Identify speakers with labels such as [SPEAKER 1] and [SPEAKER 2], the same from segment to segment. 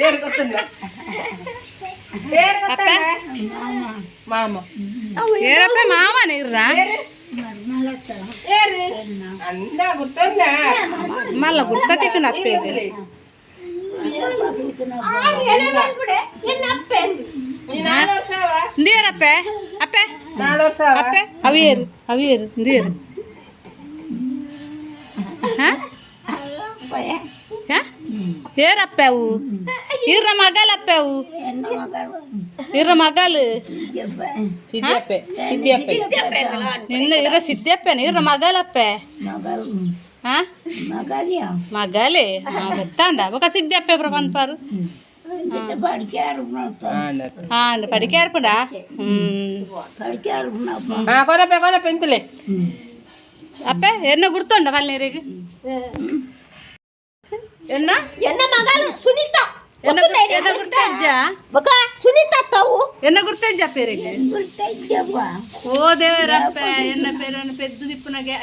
[SPEAKER 1] ಏರು ಗೊತ್ತುಂಡ? ಏರು ಗೊತ್ತುಂಡ? ಮಾಮ.
[SPEAKER 2] ಏರಪ್ಪ, ಮಾಮನ ಇರ್ರ?
[SPEAKER 1] ಏರು ಅಂದ ಗೊತ್ತುಂಡ?
[SPEAKER 2] ಮಲ್ಲ ಗುರ್ತ ತಿಕ್ಕನ ಅಪ್ಪೆ ಇದೆ.
[SPEAKER 1] ನಾಲ್ ವರ್ಷವ.
[SPEAKER 2] ಇಂದೇರಪ್ಪೆ, ಅಪ್ಪೆ.
[SPEAKER 1] ನಾಲ್ ವರ್ಷ.
[SPEAKER 2] ಅಪ್ಪೆ, ಅವಿಯರು ಅವಿಯರು ಇಂದೇರು? ಹಾ ಹಾ, ಏರಪ್ಪೆ ಅವು? ಇರ್ರ ಮಗಲಪ್ಪೆ ಅವು, ಇರ್ರ ಮಗಲು.
[SPEAKER 1] ಸಿದ್ಯಪ್ಪೆ, ಸಿದ್ಯಪ್ಪೆ.
[SPEAKER 2] ನಿನ್ನ ಇರ ಸಿದ್ದಪ್ಪೆನ, ಇರ್ರ ಮಗಲಪ್ಪೆ. ಹಾ, ಮಗಲೇ. ಹಾ, ಗೊತ್ತಾಂಡ. ಬೊಕ ಸಿದ್ದಪ್ಪೆ ಬ್ರ ಪನ್ಪಾರು. ಹಾ, ಪಡಿಕೆ ಆರ್ಪುಂಡ. ಹ್ಮ್.
[SPEAKER 1] ಹಾ, ಕೊನಪೆ ಕೊನಪೆ ಎಂತಲೇ.
[SPEAKER 2] ಅಪ್ಪೆ, ಎನ್ನ ಗುರ್ತುಂಡ ಪಲ್ನೀರಿಗೆ ಎನ್ನ?
[SPEAKER 3] ಎನ್ನ ಮಗಳು ಸುನೀತಾ.
[SPEAKER 2] ಎನ್ನ ಎನ್ನ ಗುರ್ತಜ್ಜ?
[SPEAKER 3] ಬಕ ಸುನೀತಾ ತಾವು.
[SPEAKER 2] ಎನ್ನ ಗುರ್ತಜ್ಜ ಪೇರಿಗೆ? ಓ ದೇವರಪ್ಪ, ಎನ್ನ ಪೇರನ್ನು ಪೆದ್ದು ದಿಪ್ಪುನಗೆ,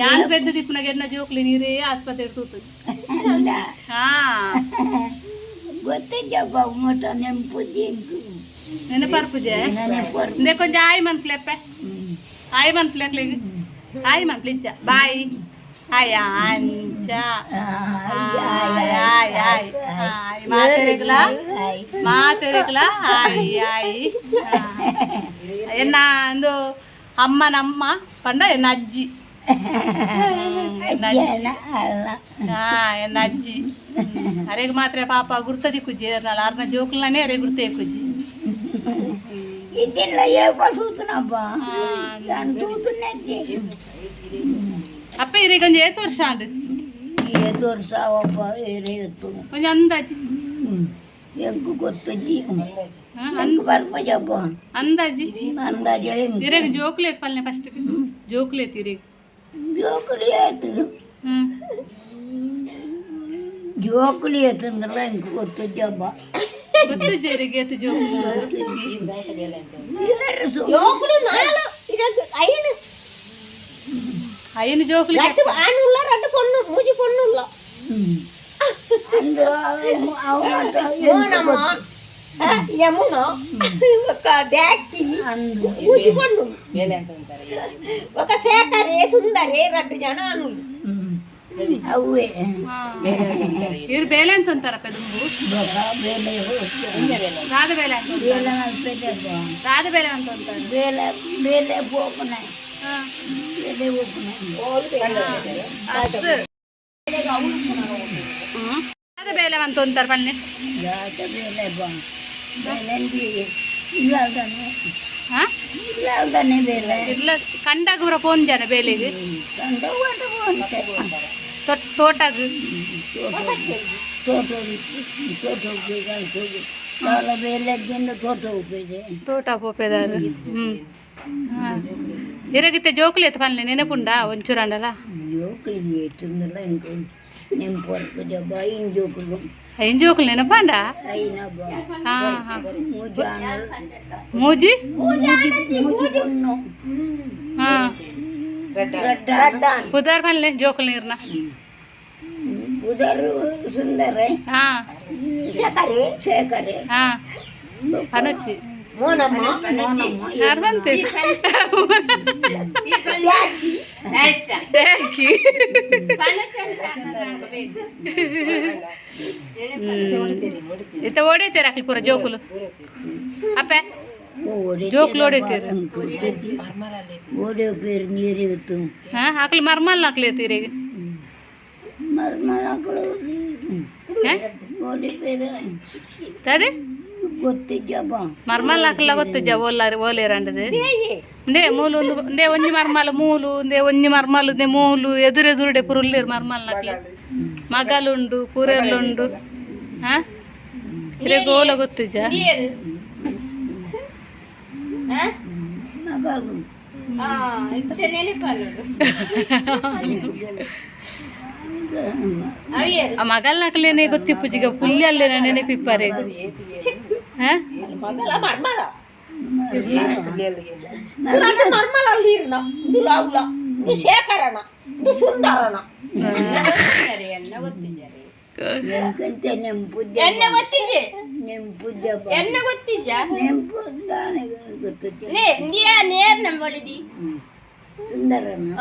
[SPEAKER 2] ಯಾನ್ ಪೆದ್ದು ದಿಪ್ಪುನಗೆ ಎನ್ನ ಜೋಕ್ಲಿ ನೀರೇ ಆಸ್ಪತ್ರೆ ತೂತು. ಹಾ, ನೆನಪರ್ಪುಜೆ ಇಂದೆ ಕೊಂಚ ಆಯ್ ಮನ್ಪ್ಲೆಪ್ಪೆ, ಆಯ್ ಮನ್ಪ್ಲೆಕ್ಲಿಗೆ ಆಯ್ ಮನ್ಪ್ಲಿಂಚ ಬಾಯ್ ಆಯ್ ಅಂಚ ಆಯ್ ಆಯ್ ಆಯ್ ಆಯ್ ಮಾತೆರೆಗ್ಲ ಮಾತೆರೆಗ್ಲ ಆಯ್ ಆಯ್. ಎನ್ನ ಅಂದು ಅಮ್ಮನಮ್ಮ ಪಂಡ ಎನ್ನ ಅಜ್ಜಿ, ಎನ್ನ ಅಜ್ಜಿ. ಹಾ, ಎನ್ನ ಅಜ್ಜಿ. ಅರೆಗ್ ಮಾತ್ರ ಪಾಪ ಗುರ್ತದಿ ಕುಜ್ಜಿ ಅರ್ನಲ್ಲ, ಅರ್ನ ಜೋಕುಲ್ನೇ ಅರೆ ಗುರ್ತೇ ಕುಜ್ಜಿ.
[SPEAKER 4] ಇದೆಲ್ಲ ಏಪ ಸೂತನಪ್ಪ ನಾನು ತೂತುನೆಜ್ಜೆ.
[SPEAKER 2] ಅಪ್ಪ, ಇರೆಗ್ ಒಂಜಿ ಏತ್ ವರ್ಷ ಆಂಡ್?
[SPEAKER 4] ಏತ್ ವರ್ಷ ಅವಪ್ಪ ಏರೇತು?
[SPEAKER 2] ಒಂಜಿ ಅಂದಾಜಿ.
[SPEAKER 4] ಎಂಕು ಗೊತ್ತಜ್ಜಿ.
[SPEAKER 2] ಹಾ,
[SPEAKER 4] ಎಂಕು ಬರ್ಪಜಪ್ಪ.
[SPEAKER 2] ಅಂದಾಜಿ.
[SPEAKER 4] ಅಂದಾಜೆ.
[SPEAKER 2] ಇರೆಗ್ ಜೋಕುಲೇತ್ ಪಲ್ನೆ, ಫಸ್ಟ್ ಜೋಕುಲೇತ್ ಇರೆಗ್?
[SPEAKER 4] ಜೋಕುಲಿ ಆಯ್ತು. ಜೋಕುಲಿ ಆಯ್ತಂದ್ರೆ ಎಂಕು ಗೊತ್ತಜ್ಜಪ್ಪ.
[SPEAKER 2] ಗೊತ್ತಿಜ್ಜೆ ಇರೆಗ್ ಏತ್ ಜೋಕುಲು?
[SPEAKER 3] ಜೋಕುಲು ನಾಲ್, ಇದಕ್ಕೆ ಐನು.
[SPEAKER 2] ಐನು ಜೋಕುಲು.
[SPEAKER 3] ರಡ್ಡು ಆಣುಲ್ಲ, ರಡ್ಡು ಪೊಣ್ಣು, ಮೂಜಿ ಪೊಣ್ಣುಲ್ಲ. ಮೋನಮ್ಮ, ಯಮುನ, ఒక ಡ್ಯಾಕಿ, ಮೂಜಿ ಪೊಣ್ಣು. ఒక శేఖరే, ಸುಂದರೇ, ರಡ್ಡು ಜನ ಆಣುಲು.
[SPEAKER 4] ಅವೇ.
[SPEAKER 2] ಇರ್ ಬೇಲೆ ಅಂತ ಅಂತಾರಪ್ಪ ದುಂಬು. ರಾಧ ಬೇಲೆ ಅಂತ ಅಂತಾರೆ. ರಾಧ ಬೇಲೆ ಅಂತ ಅಂತಾರೆ.
[SPEAKER 4] ಬೇಲೆ ಬೇಲೆ ಪೋಪನೆ. ಬೇಲೆ ಪೋಪನೆ.
[SPEAKER 2] ಅದು ರಾಧ ಬೇಲೆ ಅಂತ ಅಂತಾರೆ ಪಲ್ನೆ.
[SPEAKER 4] ಬೇಲೆ ಬಾ ಬೇಲೆ ಇಲ್ಲಾಲ್ದಾನೆ.
[SPEAKER 2] ಹಾ.
[SPEAKER 4] ಇಲ್ಲಾಲ್ದಾನೆ ಬೇಲೆ.
[SPEAKER 2] ಇಲ್ಲ, ಕಂಡಾಗ ಪೂರ ಪೋನ್ ಜನ ಬೇಲೆಗೆ.
[SPEAKER 4] ಕಂಡ ಹೋಗ್ತೆ.
[SPEAKER 2] ತೋಟಗ್.
[SPEAKER 4] ತೋಟ ತೋಟ ಹೋಗಿ ಬೇಲೆ ತೋಟ ಹೋಗಿದೆ.
[SPEAKER 2] ತೋಟ ಪೋಪೆದಾರು. ಹ್ಮ್. ಇರಗಿತ್ತೆ ಜೋಕುಲಿ ಎತ್ತು ಪಲ್ನೆ, ನೆನಪುಂಡ ಒಂಚೂರು ಅಂಡಲ?
[SPEAKER 4] ಜೋಕುಲಿ ಎತ್ತಂದಲ್ಲ, ಇಂಕ ನೆಂಪು ಜಬ್ಬ ಐನ್ ಜೋಕುಲು.
[SPEAKER 2] ಐನ್ ಜೋಕುಲು ನೆನಪಾಂಡ?
[SPEAKER 4] ಐನಬ್ಬ.
[SPEAKER 2] ಹಾ ಹಾ.
[SPEAKER 4] ಮೂಜಾನ.
[SPEAKER 2] ಮೂಜಿ.
[SPEAKER 4] ಮೂಜಿ ಮೂಜಿ ಪೊಣ್ಣು.
[SPEAKER 2] ಪುದಾರ್ ಪಲ್ನೆ ಜೋಕುಲು ನೀರ್ನ?
[SPEAKER 4] ಪುದರ್ ಸುಂದರ.
[SPEAKER 3] ಶೇಖರೇ.
[SPEAKER 4] ಶೇಖರೆ.
[SPEAKER 2] ಹಾ, ಅನೊಚ್ಚಿ.
[SPEAKER 3] ಮೋನಮ್ಮ.
[SPEAKER 2] ಯಾರು ಬಂತೆ? ಟ್ಯಾಕಿ. ಇತ್ತ ಓಡೈತೇರು ಅಕ್ಲಿ ಪೂರ ಜೋಕುಲು ಅಪ್ಪೆ? ಜೋಕುಲು ಓಡೈತೇರು.
[SPEAKER 4] ಓಡೋ ಪೇರು ನೀರು ಇತ್ತು.
[SPEAKER 2] ಹಾ, ಅಕ್ಲಿ ಮರ್ಮಲ್ ಅಕ್ಲಿ ತೀರಿಗೆ.
[SPEAKER 4] ಮರ್ಮಲಕ್ಕಳು ಓಡಿ ಪೇರು.
[SPEAKER 2] ತದೆ.
[SPEAKER 4] ಗೊತ್ತಿಜ್ಜಪ್ಪ.
[SPEAKER 2] ಮರ್ಮಲ್ ಅಕ್ಲ ಗೊತ್ತುಜ್ಜ? ಓಲಾರಿ ಓಲೇರಂಡದು ಇಂದೇ ಮೂಲು ಒಂದು ಇಂದೇ ಒಂಜಿ ಮರ್ಮಲ್ ಮೂಲು, ಇಂದೇ ಒಂಜಿ ಮರ್ಮಲ್ ಇಂದೇ ಮೂಲು ಎದುರು ಎದುರುಡೆ ಪೂರ ಉಲ್ಲೇರು ಮರ್ಮಲ್ ನಕ್ಲೆ. ಮಗಲುಂಡು, ಪೂರೆಲ್ಲುಂಡು. ಹಾ, ಇರೆಗ್ ಓಲ ಗೊತ್ತುಜ್ಜ?
[SPEAKER 4] ಮಗಳು.
[SPEAKER 2] ಆ ಮಗಲ್ ನಕ್ಲೇನೆ ಗೊತ್ತಿಪ್ಪುಜಿಗ, ಪುಲ್ಯ ಅಲ್ಲೇನೆ ನೆನಪಿಪ್ಪಾರೆ. ಹಾ.
[SPEAKER 3] ಮಗಳ ಮರ್ಮಲ ಇದು ರಡ್ಡು ಮರ್ಮಲ ಅಲ್ಲಿ ಇರ್ನ. ಇದು ಲಾವ್ಲ, ಇದು ಶೇಖರಣ, ಇದು ಸುಂದರಣ. ಎಣ್ಣೆ ಗೊತ್ತಿಜ್ಜಿ ಎಣ್ಣೆ ಗೊತ್ತಿಜ್ಜ ನೇರ್ ನಮ್ಮ ಬಡಿದಿ
[SPEAKER 4] ಸುಂದರನ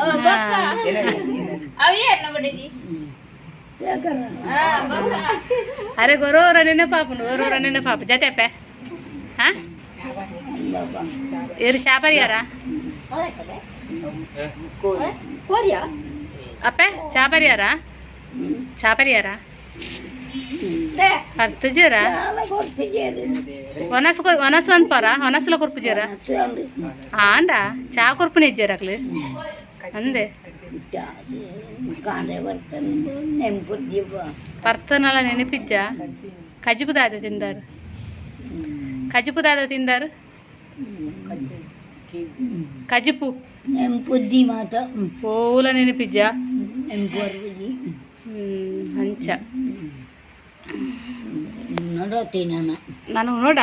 [SPEAKER 3] ಅವು ಏರ್ ನಮ್ಮ ಬಡಿದಿ.
[SPEAKER 2] ಅರೆ ಗೊರೋರ ನೆನಪಾಪುಂಡು, ಒರೋರ ನೆನಪಾಪು ಜತೆಪ್ಪೆ. ಹಾ, ಏರು ಚಾಪರಿಯಾರ ಅಪ್ಪೆ? ಚಾಪರಿಯಾರ, ಚಾಪರಿಯಾರ ಪರ್ತುಜೀರ? ಒನಸ್ ಒನಸ್ ಅನ್ಪಾರ, ಒನಸ್ಲ ಕೊರ್ಪುಜೀರ? ಆಂಡ ಚಾ ಕೊರ್ಪುನ ಇಜ್ಜೇರ ಅಕ್ಲು ಅಂದೆ. ಪರ್ತನಲ ನೆನಪಿಜ್ಜ? ಕಜಿಪು ದಾದ ತಿಂದಾರು? ಕಜಿಪು ದಾದ ತಿಂದಾರು? ಕಜಿಪು
[SPEAKER 4] ನೆಂಪುದ್ದಿ ಮಾತ.
[SPEAKER 2] ಓಲ ನೆನಪಿಜ್ಜ?
[SPEAKER 4] ನೆಂಪು.
[SPEAKER 2] ಅಂಚ.
[SPEAKER 4] ನೋಡತ್ತಿ ನಾನು.
[SPEAKER 2] ನಾನು ನೋಡ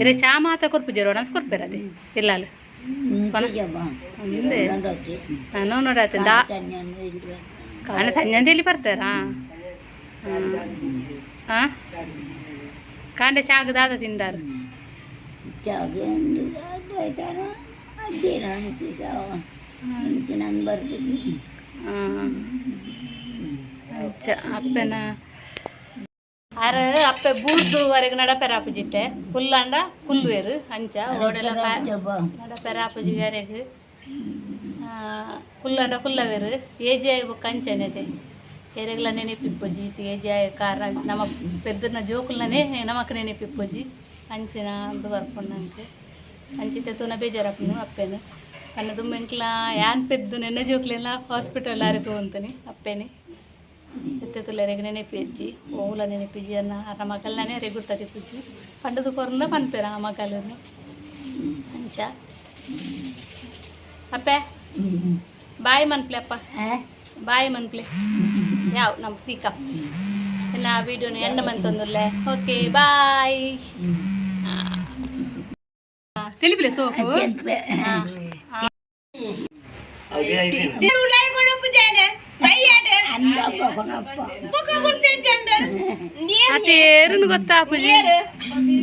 [SPEAKER 2] ಇರೆ ಚಾ ಮಾತ ಕೊರ್ಪುಜರು, ಒಣಸ್ ಕೊರ್ಪೇರ ಅದೇ ಇಲ್ಲ ಅಲ್ಲ. ಅಂದೆ, ನಾನು ನೋಡತ್ತೆ ದಾ ಕಾಣ ತಂಜಂದೇಲಿ ಬರ್ತಾರಾ? ಹಾಂ, ಕಾಂಡೆ ಚಾಗ ದಾದ ತಿಂದಾರು? ಅಂಚ ಅಪ್ಪೆನ ಅರ ಅಪ್ಪೆ ಬೂರ್ದು ವರೆಗೆ ನಡಪೆರ ಆಪುಜಿತ್ತೆ, ಕುಲ್ಲಂಡ ಕುಲ್ಲುವೆರು. ಅಂಚ ಓಡೆಲ್ಲ ನಡಪೆರ ಆಪುಜಿ ವರೆಗೆ, ಕುಲ್ಲಂಡ ಕುಲ್ಲವೇರು. ಏಜಿ ಆಯಿ ಬೊಕ್ಕ ಅಂಚನೆದೆ, ಎರೆಗ್ಲ ನೆನಪಿಪ್ಪೊಜಿ. ಏಜಿ ಆಯ ಕಾರ ನಮ್ಮ ಪೆದ್ದನ ಜೋಕುಲ್ನೇ ನಮಕ್ ನೆನಪಿಪ್ಪೊಜಿ. ಅಂಚಿನ ಅಂದು ಬರ್ಪುಂಡು ಅಂಕೆ. ಅಂಚಿತ್ತೆ ತೂನ ಬೇಜಾರಾಪುಂಡು ಅಪ್ಪೆನು ಪನ್ನ ದುಂಬು ಎಂಕ್ಲ ಯಾನ್ ಪೆದ್ದು ನೆನ್ನ ಜೋಕ್ಲೆಲ್ಲ ಹಾಸ್ಪಿಟಲ್ ಆರೆ ತೂಂತನಿ ಅಪ್ಪೆನೆ. ಎತ್ತೆ ತುಲ್ಲೆರೆಗ್ ನೆನಪಿ ಓಲ ನೆನಪಿಜ್ಜಿ ಅನ್ನ ಅರ ಮಗಲ್ನೇ ಅರೆ ಗುರ್ತತಿ ಪುಜ್ಜಿ ಪಂಡದು ಕೊರಂದ ಪನ್ಪೇರ ಆ ಮಗಲನ್ನು. ಅಂಚ ಅಪ್ಪೆ ಬಾಯ್ ಮನ್ಪ್ಲೆ ಅಪ್ಪ, ಬಾಯ್ ಮನ್ಪ್ಲೆ. ಯಾವ ನಮ್ಮ ತೀಕ ಎಲ್ಲ ವೀಡಿಯೋನ ಎಂಡ ಮಂತೊಂದುಲ್ಲೆ. Okay, bye. ತಿಳಿಪಿಲೆ ಸೋಪು. ಅತೇರುನು ಗೊತ್ತಾಪುಜಿ.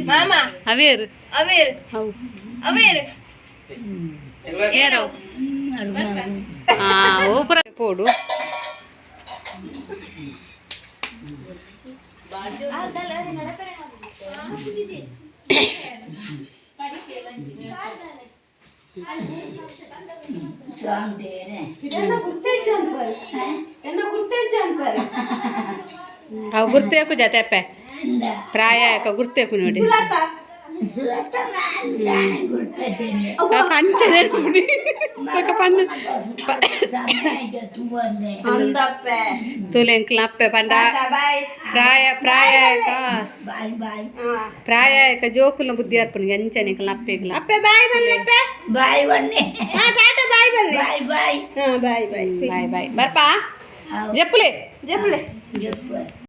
[SPEAKER 1] ಮಾಮ.
[SPEAKER 2] ಅವೇರು.
[SPEAKER 1] ಅವೇರು.
[SPEAKER 2] ಅವು.
[SPEAKER 1] ಅವೇರು.
[SPEAKER 2] ಏರವು ಓಪುರ ಪೋಡು. ಅವು ಗುರ್ತೇಕು ಜತೆಪ್ಪೆ, ಪ್ರಾಯ ಗುರ್ತೇಕು ನೋಡಿ. ಅಂಚನೆ ನೋಡಿ ಪಣ್ಣ ತುಲೆಂಕ್ಲ ಅಪ್ಪೆ ಪಂಡ ಪ್ರಾಯ ಪ್ರಾಯ ಪ್ರಾಯ ಜೋಕುಲ್ನ ಬುದ್ಧಿ ಅರ್ಪಣ ಅಂಚನೆ ಅಪ್ಪೆಗ್ಲ.
[SPEAKER 1] ಅಪ್ಪೆ ಬಾಯ್ ಬನ್ನಿ.
[SPEAKER 4] ಬಾಯ್ ಬನ್ನಿ.
[SPEAKER 1] ಟಾಟಾ ಬಾಯ್ ಬನ್ನಿ.
[SPEAKER 4] Bye bye.
[SPEAKER 1] Bye bye.
[SPEAKER 2] Bye bye. ಬರ್ಪಾ, ಜಪ್ಪುಲೆ.
[SPEAKER 1] ಜಪ್ಪುಲೆ.
[SPEAKER 4] ಜಪ್ಪು.